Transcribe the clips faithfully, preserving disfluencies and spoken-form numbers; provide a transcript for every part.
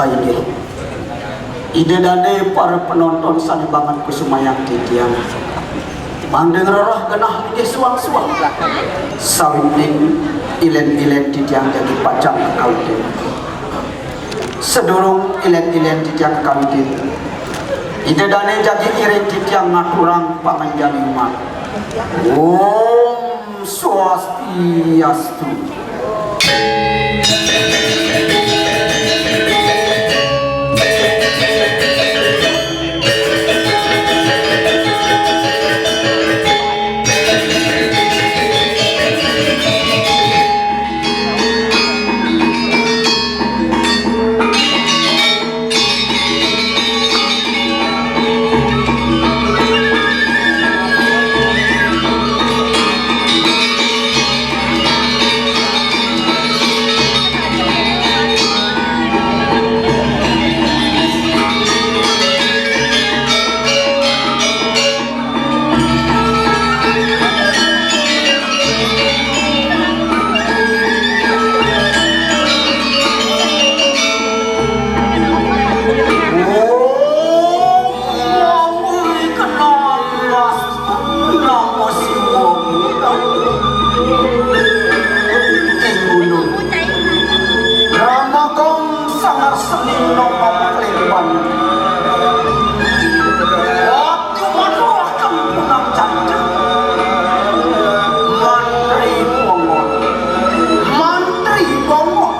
Inggih. Ida dané para penonton sané banget kusumayang titiang. Mangda ngrereh genah inggih suang-suang. Sawitin ilén-ilén titiang jagi pacang kakawitin. Sadurung ilén-ilén titiang kakawitin, Ida dané jagi ngiring titiang ngaturang panganjali umat. Om Swastiastu. Ramakong Sanggar Seni Nopang Klemban. Watu manuaken punang janten. Mantri Bongot. Mantri Bongot.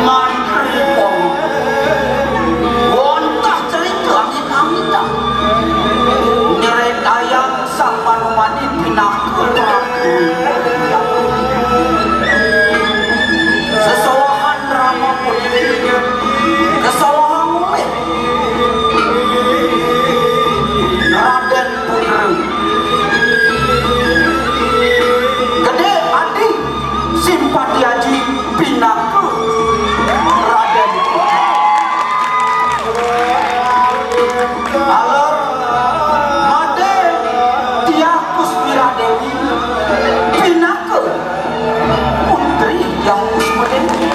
Mantri Pong. Wantah cerita amit-amitan. Nyritayang Sang Manumadi pinaka prabu. Sesolahan drama puniki kesolahan olih Raden Putra. Gedé adi Simpati Aji pinaka Raden Putra. Taler Madé Diah Kusmira Déwi pinaka Putri Hyang Kusma Déwi.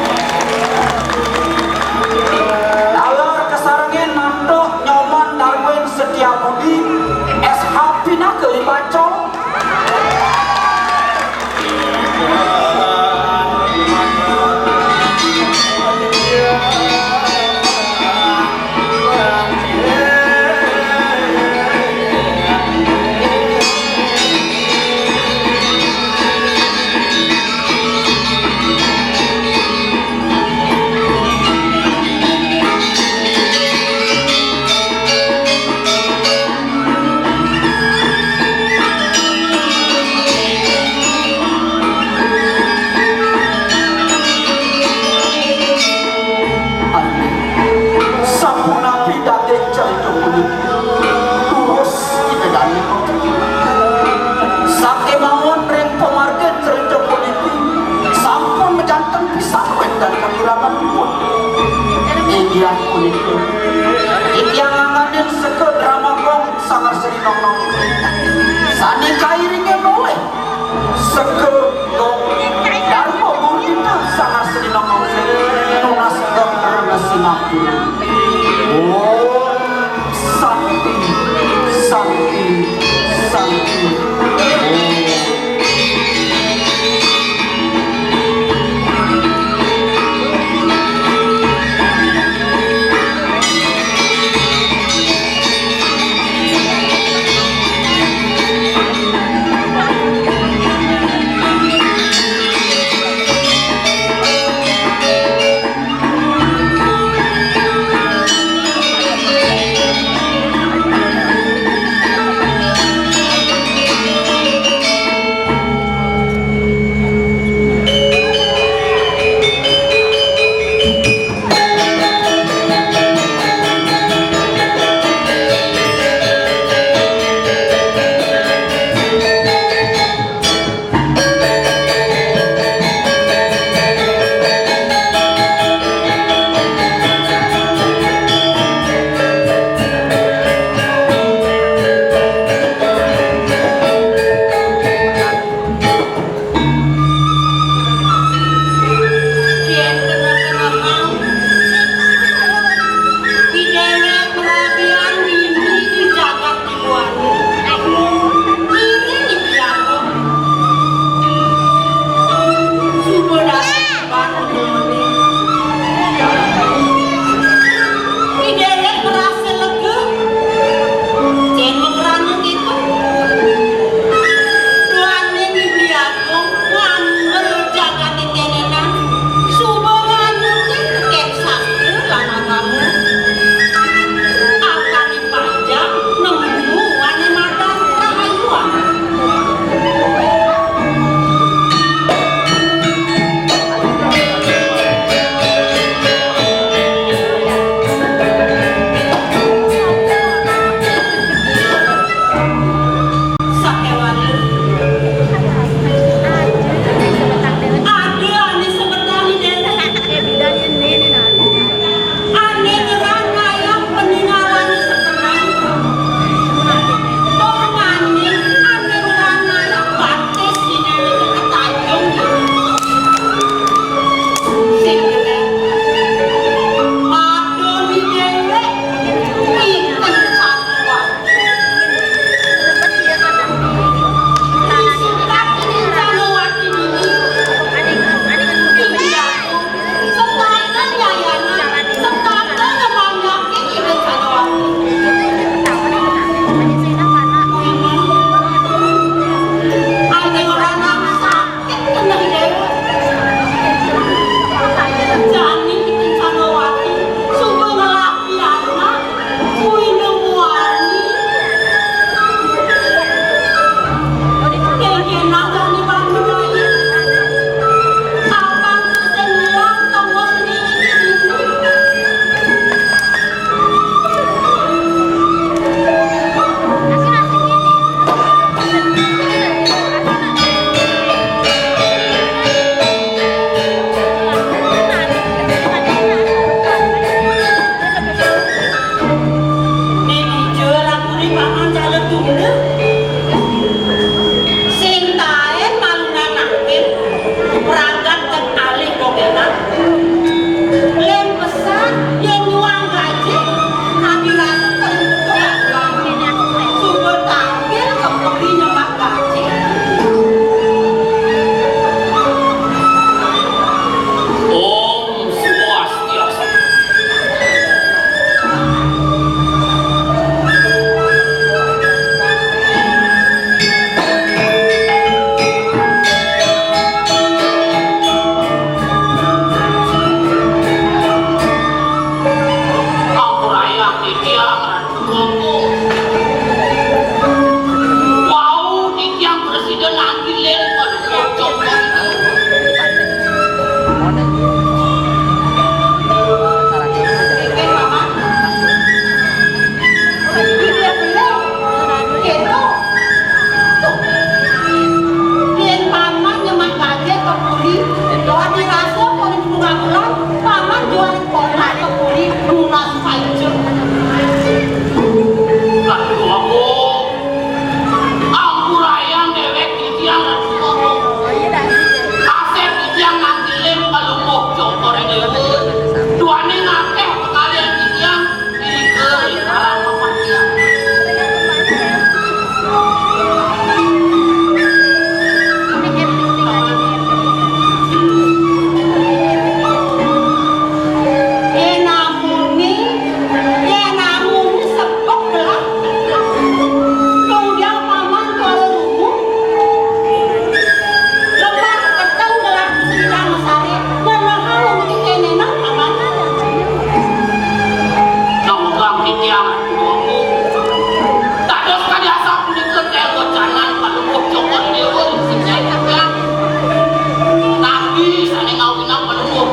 Taler kasarengin mantuk Nyoman Darwin Setia Budi, S H pinaka Limbacol. Sapunapi daging cerita puniki, durus ida dané. Sakémawon ring pamargin cerita puniki, sampun majanten pisan wénten kawiranganipun. Inggih punika, titiang ngangganin seka drama gong Sanggar Seni Nongkrong sané kairingang olih seka gong Darma Murtita Sanggar Seni Nongkrong, nunas gong Rena Singapura. Om Santi, Santi, Santi. Om.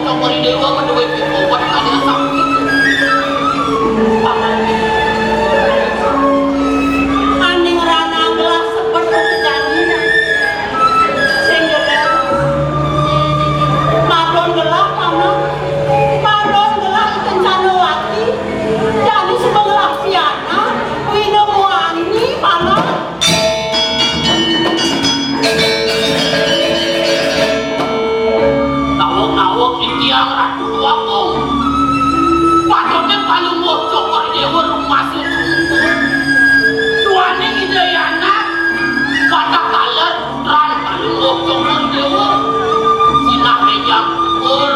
Cokor I Déwa madué pikobet kadé sapunika. Ané ngrana gelah sebet pepejanina. Sing gelah. Madon gelah, Paman. Madon gelah I Kencanawati. Jani suba ngelah pianak, wina muani, Paman. Naweg-naweg titiang Ratu Déwa Agung. Patuté Palungguh Cokor I Déwa rumasa tungkul. Duaning Ida Yana, patah taler putran Palungguh Cokor I Déwa. Sinah méjang tungkul.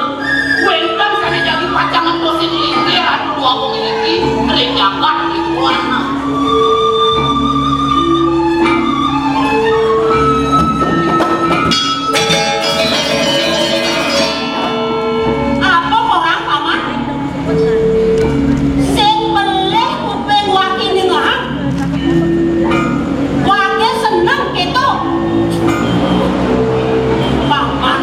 Wénten sané jagi pacang ngentosin linggih Ratu Déwa Agung niki ring jagat Déwa Agung. Apa korang, Paman? Sing pelih kuping waké ningehang. Waké seneng kéto. Paman,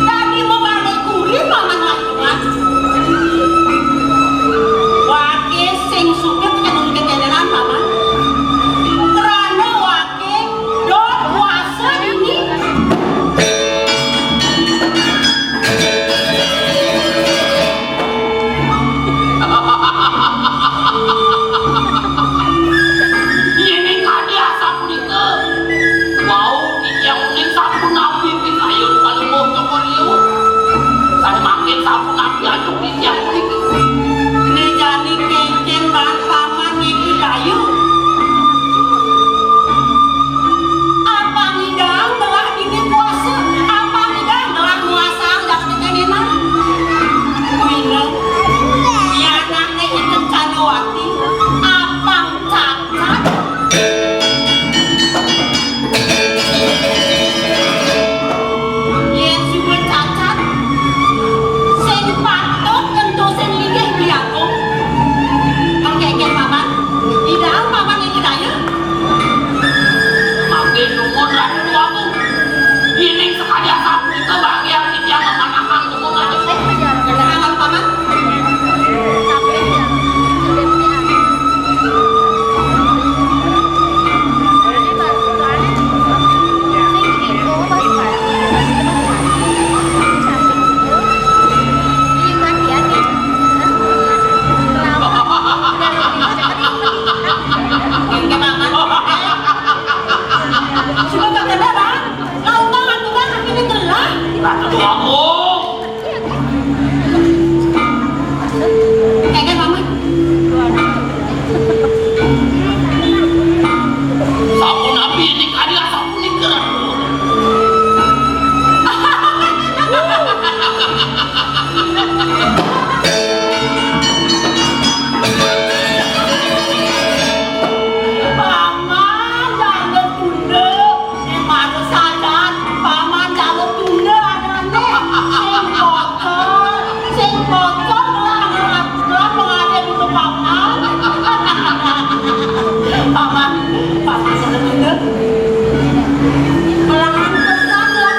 dadi mabalik kuring, Paman, laingan. Waké sing sugih, kéné ketenenan, Paman. Krana waké dot kuasa dini. Yéning kadi asapunika, wau titiang uning sampun napi pikayun Palungguh Cokor I Déwa. Sané mangkin sampun napi antuk titiang puniki. Né jani kénkén baan Paman niki dayu. Apang Ida ngelah dini kuasa, apang Ida ngelah nguasaang jagat kéné. Wina, pianakné I Kencanawati, apang cacat. Yén suba cacat, sing patut ngentosin linggih Beli Agung. Mangkénkén Paman, Ida Paman niki dayu. Mangkin nuwun Ratu Agung. Yéning sakadi asapunika, bagian titiang mamanahang nuwun Ratu. Kenalan, Paman. Suba kakeda, Bang. Lautang aturan akhirnya gelah. Aduh, aku. Kagak, Mama. Sapunika, sapunika. Paman, jangan tunda. Né mara sajan, Paman jala tunda adané. Sing kotor, sing kotor, ngelah, ngelah, ngelah pengadé dulu, Paman. Paman, Paman jala tunda. Belahan pesan laksanaan.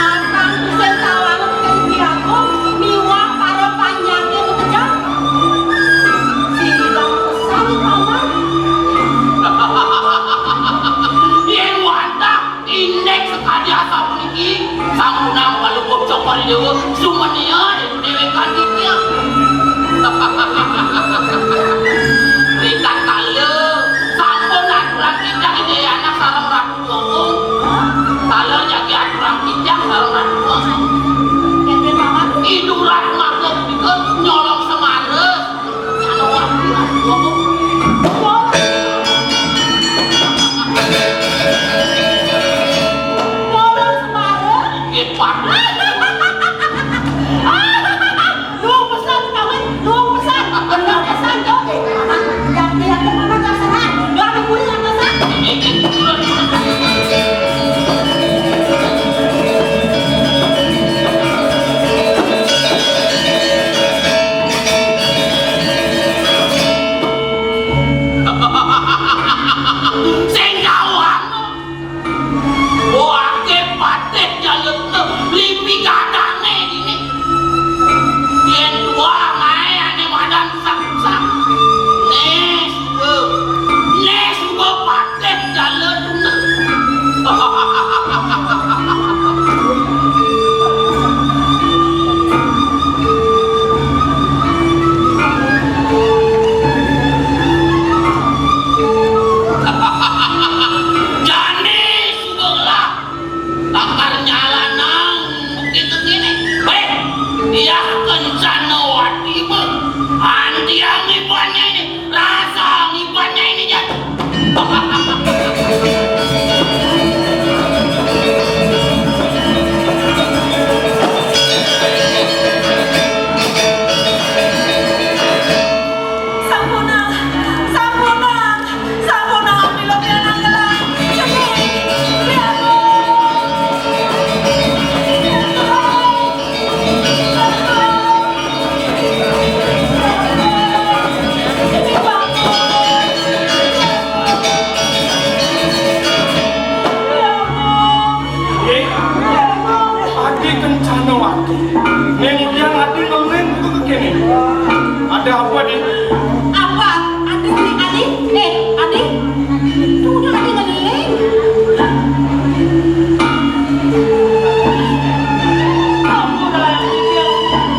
Atang sing tawanan kang diagung miwah para panjake makejang. Sing pesan, Paman. Yén wantah indik sakadi asapuniki, sampunang Palungguh Cokor I Déwa sumenia déwékan titiang. Ritatkala sampun aturang titiang Ida Yana sareng Ratu Wongkung, taler jagi aturang titiang sareng Ratu Wongkung. Iduran mangda punika nyolong semara. Anu, wah, wah, wah. Nyolong semara. Nggih, Pak. Luwung pesan, Paman, luwung pesan. Karnyalanang bukti kéné. Héh, yah kencana wati bé. Antiang ibannya ini, rasa ibannya ini, Jat. Sampunang, sampunang, sampunang, ambil pianak gelang. Sedih, lihat. Yé, adi kencana wati. Néng Udiang adi ngeling kéné. Ada apa, Di? Apa? Adi, Adi? Eh, Adi? Tuh, udah adi ngeling. Ampun, Ayang Udiang.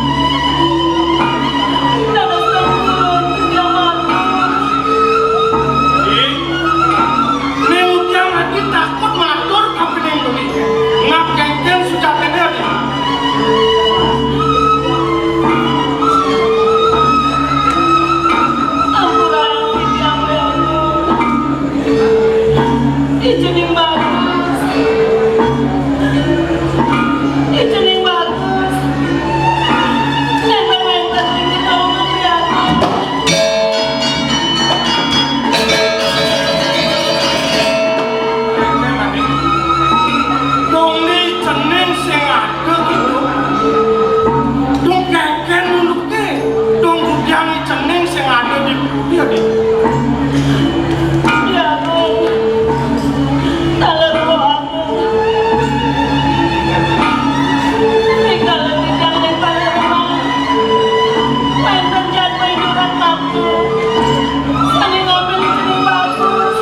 Dados tempurun, Udiang matur. Ih, Néng Udiang adi takut matur ka Néng Beli. Ngap kéngkén sujatiné adi. Ampura Ayang Udiang, ya Allah. Ijening bagus. Ijening bagus. Nénten wénten ring kita umum, ya Allah. Dong né cening sing ada gitu. Dong kéngkén nundukné. Dong Udiang né cening sing ada di bumi ya, Di. Ya, Dong. Taler roh aku. Tinggal di tiang yang pada rumah. Wénten jadwal iduran waktu. Sané ngambil ijening bagus.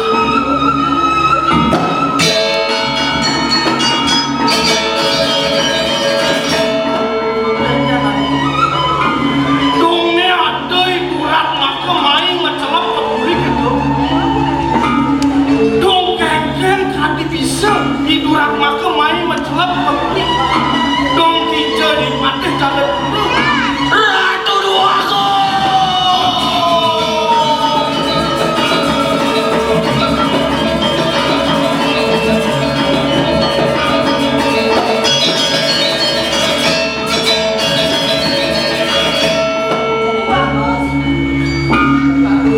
Dong né ada I Duratmaka mai macelep ka puri kéto. Dong kéngkén kadi bisa I Duratmaka mai macelep ka puri. Dong kija dipatih jagat. Ratu Déwa Agung. Jeneng bagus.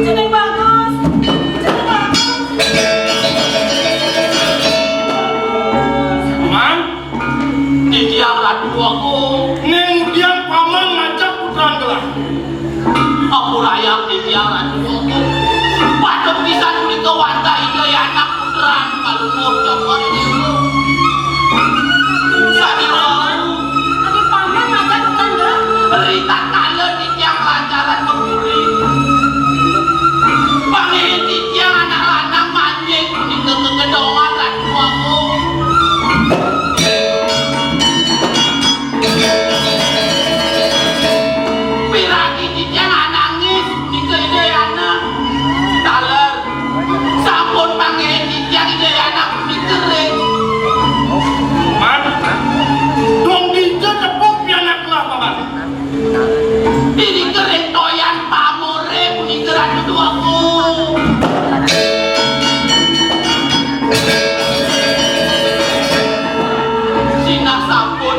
Jeneng bagus. Jeneng bagus. Paman, titiang Ratu Agung. Néng Udiang paman ngajak putran gelah. Ampurayang titiang Ratu Agung. Patut pisan punika wantah Ida Yana putran kalungguh jaman ieu. Sané wau. Adi paman ngajak putran gelah. Ritatkala titiang lancaran ka puri. Pangéhin titiang anak lanang manjing punika kagedongan Ratu Agung. Piragi titiang anangis punika Ida Yana. Taler. Sampun pangéhin titiang Ida Yana punika ring. Man, dong dija tepuk pianak gelah, Paman. Dini kering toyan pamore punika Ratu Déwa Agung. Sinah sampun,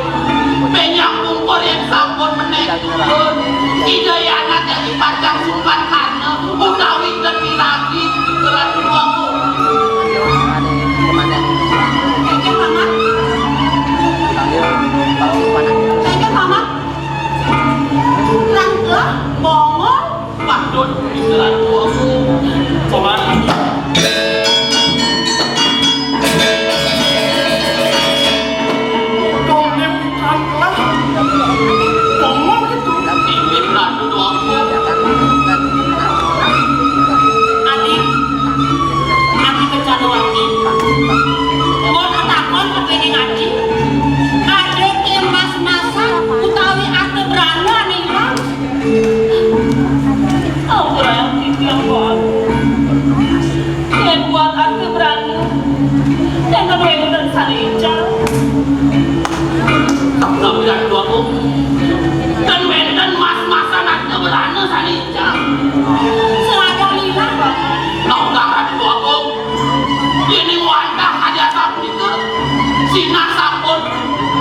penyang pungkur yang sampun menék turun. Ida Yana dadi pacang sungkan karna utawi ten miragi punika Ratu Déwa Agung. Kengken, Paman. Kengken, Paman. Lan telah bongol. Patut pikiran bongol. Paman. Dongnya pikiran telah bongol gitu. Inggih, Ratu.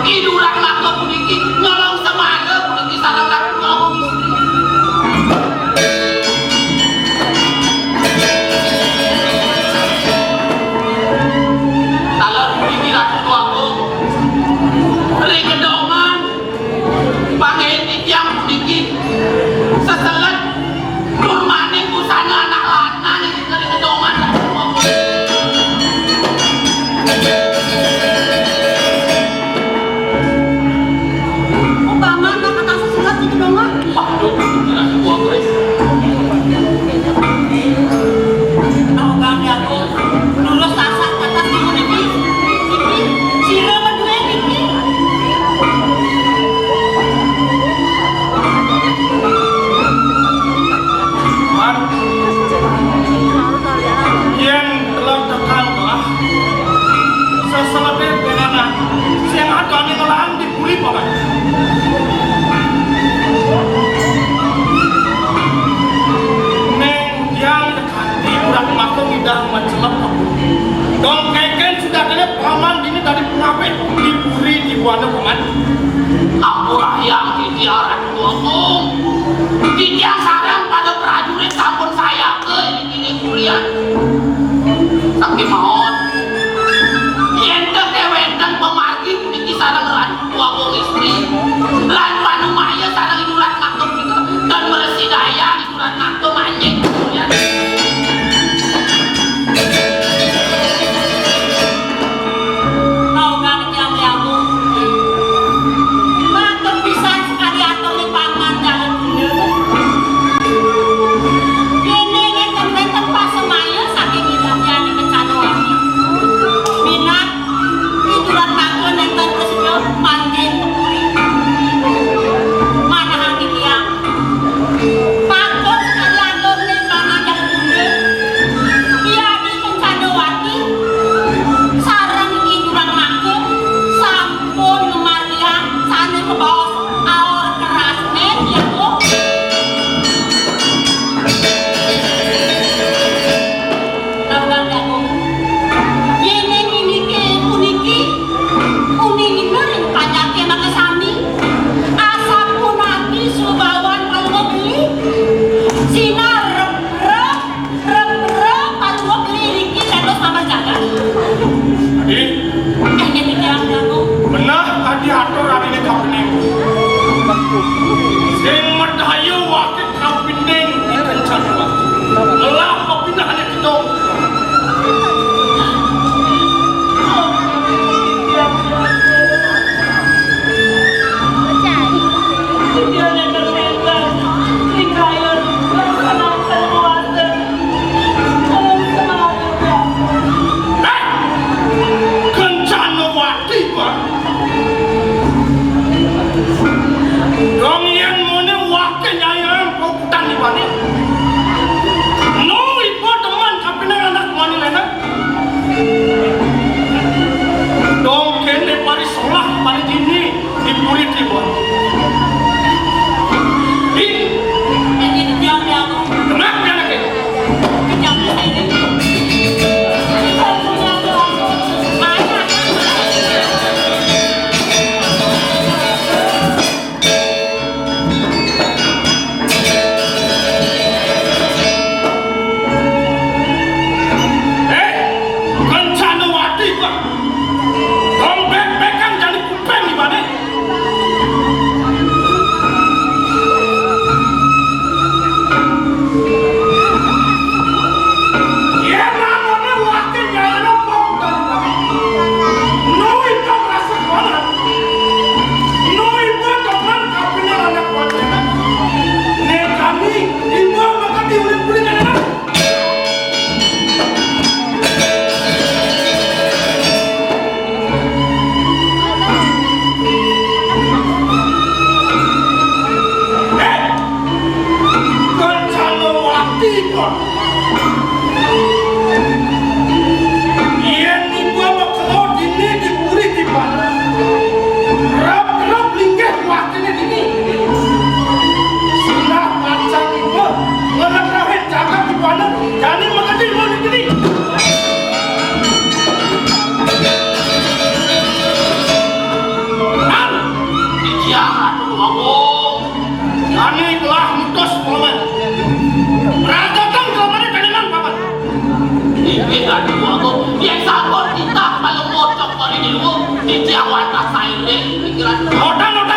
Iduran mangke puniki nyolong semana puniki sareng Ratu Agung Istri. Taler puniki Ratu Agung, ring gedongan panggen titiang puniki seselet tur maning busana anak lanang ring gedongan. Umpama anak kata seselat itu dong, Mak. Waduh, Ratu Agung. Agang Agung, lurus tasak atas timun iki. Iki, sira madué iki. Man, yén telon tekan kalah, seseleté penganan, sing adané ngelang di puri, Paman. Ning yang Kanti urang mako ngidah mencelep. Dong kengken sudah kene paman dini tadi pengawet di puri di buana paman. Ampura yang titiang Ratu Agung. Titiang sareng pada prajurit sampun saya ke ini purian. Sakti maut. Yen teh wenten pemargi puniki sareng Ratu Agung Istri. Lan panumaya sareng inurat makhluk dan meresi daya. Surat ngaku mancing. Mau kang Hyang Yamu. Matur pisan sekali atur ning paman dalan bunda. Kene ngenten-ngenten pasemaya saking Hyang Yamu kencana wani. Minat Ituran mangke nenten prasida manggen puri. Manahang titiang. Patut sekali atur ning pamanjang bunda. Yadi Kencana Wati sareng ituran mangke sampun mamargiang sane kebaos aor kerasne titiang. Lawan Dagung. Yene nginike puniki, uninga ring panjake makasami. Asapunapi subawan palungguh beli. Sinar rep, rep, rep, rep, palungguh beli niki dados pamer jagat. Adi? Eh, nggih, titiang Dagung. Menah adi atur adine kapening. Sing medhayu wakil Kapining ikan canduan. Lelah pepindahannya gedong. Eh, Kencana Wati, Pak. Dong yen mone wake nyayang pokutan di bane. No ibu teman kapining anak mani lena. Dong kene pari sekolah pari dini di puri tiba. Di. Ini dia, dia. Kenapa anaknya? Rasain deh, pikiran. Odang, odang.